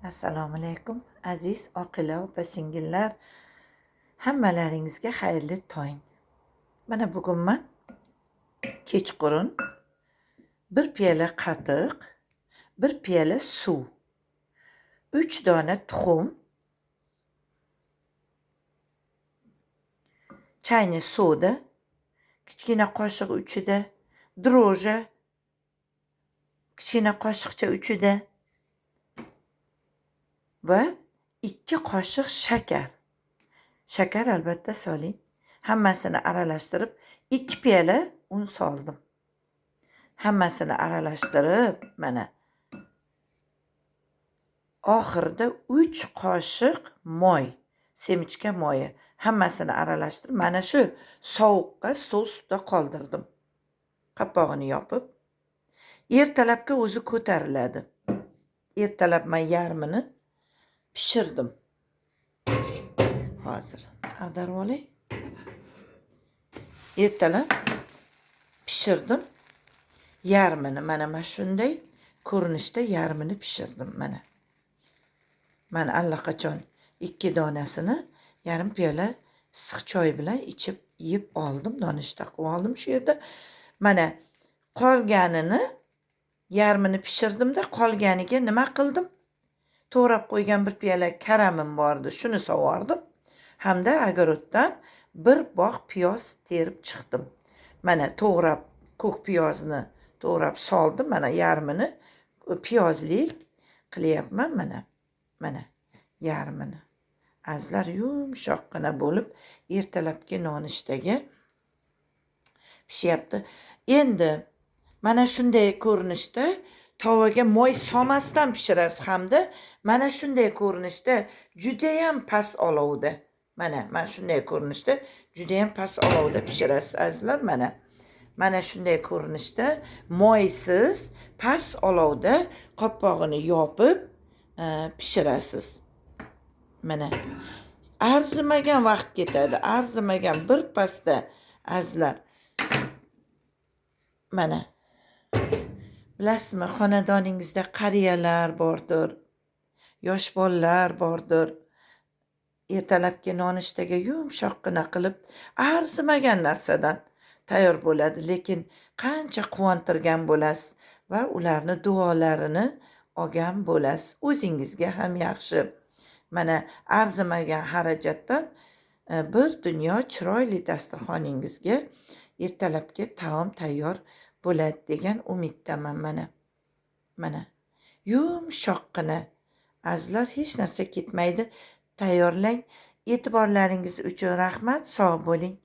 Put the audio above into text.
Assalomu alaykum, aziz oqila opa singillar, hammalaringizga xayrli tong. Mana bugun man kechqurun bir piyola qatiq, bir piyola suv, 3 dona tuxum, chayni soda, kichkina qoshiq uchida, dro'ja kichkina qoshiqcha uchida va 2 qoshiq shakar. Shakar albatta soling. Hammasini aralashtirib 2 piyola un soldim. Hammasini aralashtirib, mana oxirida 3 qoshiq moy, semichka moyi. Hammasini aralashtirib, mana shu sovuqqa stol ustida qoldirdim. Qopqog'ini yopib, ertalabga o'zi ko'tariladi. Ertalab men yarmini pishirdim. Hozir ag'darib olay. Ertalab pishirdim. Yarmini mana shunday ko'rinishda yarmini pishirdim mana. Mana allaqachon 2 donasini yarim piyola issiq choy bilan ichib yeb oldim, nonushta qilib oldim shu yerda. Mana qolganini yarmini pishirdimda, qolganiga nima qildim? To'g'rab qo'ygan bir piyola karamim bor edi, shuni sovordim. Hamda огородdan bir bog' piyoz terib chiqdim. Mana to'g'rab ko'k piyozni to'g'rab soldim, mana yarmini piyozlik qilyapman mana. Mana yarmini. Azizlar, yumshoqqina bo'lib ertalabki nonushtaga pishyapti. Endi mana shunday ko'rinishda tovaga moy solmasdan pishirasiz hamda mana shunday ko'rinishda judayam past olovda. Mana shunday ko'rinishda judayam past olovda pishirasiz azizlar mana. Mana shunday ko'rinishda moysiz past olovda qopqog'ini yopib pishirasiz. Mana arzimagan vaqt ketadi, arzimagan bir pasda azizlar. Mana bilasizmi, xonadoningizda qariyalar bordir, yosh bolalar bordir. Ertalabki nonushtaga yumshoqqina qilib arzimagan narsadan tayyor bo'ladi, lekin qancha quvontirgan bo'lasiz va ularni duolarini olgan bo'lasiz. O'zingizga ham yaxshi. Mana arzimagan xarajatdan bir dunyo chiroyli dasturxoningizga ertalabki taom tayyor bo'ladi degan umiddaman mana. Mana yumshoqqina azizlar, hech narsa ketmaydi. Tayyorlang. E'tiborlaringiz uchun rahmat. Sog' bo'ling.